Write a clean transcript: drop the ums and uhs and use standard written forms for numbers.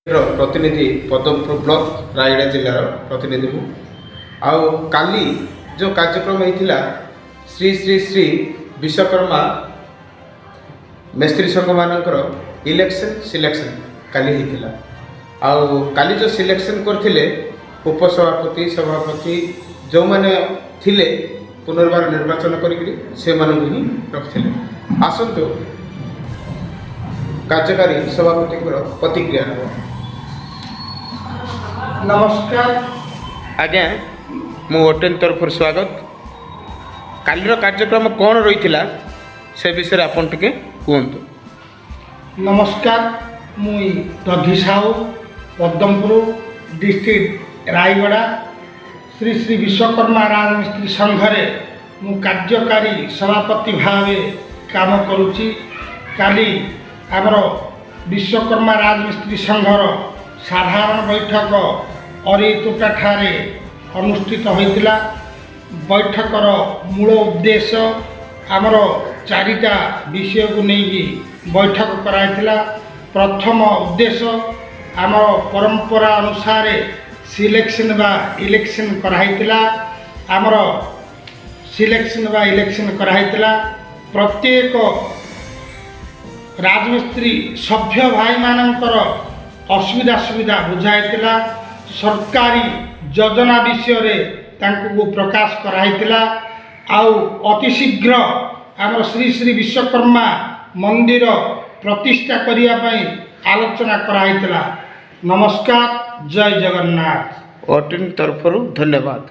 ର ପ୍ରତିନିଧି, ପଦ୍ମପୁର ବ୍ଲକ, ରାୟଗଡ଼ା ଜିଲ୍ଲାର ପ୍ରତିନିଧି ମୁଁ। ଆଉ କାଲି ଯେଉଁ କାର୍ଯ୍ୟକ୍ରମ ହେଇଥିଲା, ଶ୍ରୀ ଶ୍ରୀ ଶ୍ରୀ ବିଶ୍ୱକର୍ମା ମିସ୍ତ୍ରୀ ସଂଘମାନଙ୍କର ଇଲେକ୍ସନ୍ ସିଲେକ୍ସନ୍ କାଲି ହେଇଥିଲା। ଆଉ କାଲି ଯେଉଁ ସିଲେକ୍ସନ୍ କରିଥିଲେ, ଉପସଭାପତି, ସଭାପତି ଯେଉଁମାନେ ଥିଲେ, ପୁନର୍ବାର ନିର୍ବାଚନ କରିକିରି ସେମାନଙ୍କୁ ହିଁ ରଖିଥିଲେ। ଆସନ୍ତୁ, କାର୍ଯ୍ୟକାରୀ ସଭାପତିଙ୍କର ପ୍ରତିକ୍ରିୟା ନେବ। ନମସ୍କାର। ଆଜ୍ଞା, ମୁଁ ହୋଟେଲ ତରଫରୁ ସ୍ୱାଗତ। କାଲିର କାର୍ଯ୍ୟକ୍ରମ କ'ଣ ରହିଥିଲା, ସେ ବିଷୟରେ ଆପଣ ଟିକେ କୁହନ୍ତୁ। ନମସ୍କାର। ମୁଁ ଦଧି ସାହୁ, ପଦ୍ମପୁର, ଡିଷ୍ଟ୍ରିକ୍ଟ ରାୟଗଡ଼ା। ଶ୍ରୀ ଶ୍ରୀ ବିଶ୍ୱକର୍ମା ରାଜମିସ୍ତ୍ରୀ ସଂଘରେ ମୁଁ କାର୍ଯ୍ୟକାରୀ ସଭାପତି ଭାବେ କାମ କରୁଛି। କାଲି ଆମର ବିଶ୍ୱକର୍ମା ରାଜମିସ୍ତ୍ରୀ ସଂଘର ସାଧାରଣ ବୈଠକ ଅରିତୋଟାଠାରେ ଅନୁଷ୍ଠିତ ହୋଇଥିଲା। ବୈଠକର ମୂଳ ଉଦ୍ଦେଶ୍ୟ ଆମର ଚାରିଟା ବିଷୟକୁ ନେଇକି ବୈଠକ କରାଯାଇଥିଲା। ପ୍ରଥମ ଉଦ୍ଦେଶ୍ୟ, ଆମର ପରମ୍ପରା ଅନୁସାରେ ସିଲେକ୍ସନ୍ ବା ଇଲେକ୍ସନ୍ କରାହେଇଥିଲା। ଆମର ସିଲେକ୍ସନ୍ ବା ଇଲେକ୍ସନ୍ କରାହେଇଥିଲା। ପ୍ରତ୍ୟେକ ରାଜମିସ୍ତ୍ରୀ ସଭ୍ୟ ଭାଇମାନଙ୍କର ଅସୁବିଧା ସୁବିଧା ବୁଝା ହେଇଥିଲା। ସରକାରୀ ଯୋଜନା ବିଷୟରେ ତାଙ୍କୁ ପ୍ରକାଶ କରାହେଇଥିଲା। ଆଉ ଅତି ଶୀଘ୍ର ଆମର ଶ୍ରୀ ଶ୍ରୀ ବିଶ୍ୱକର୍ମା ମନ୍ଦିର ପ୍ରତିଷ୍ଠା କରିବା ପାଇଁ ଆଲୋଚନା କରାହେଇଥିଲା। ନମସ୍କାର, ଜୟ ଜଗନ୍ନାଥ। ଓଟିନ୍ ତରଫରୁ ଧନ୍ୟବାଦ।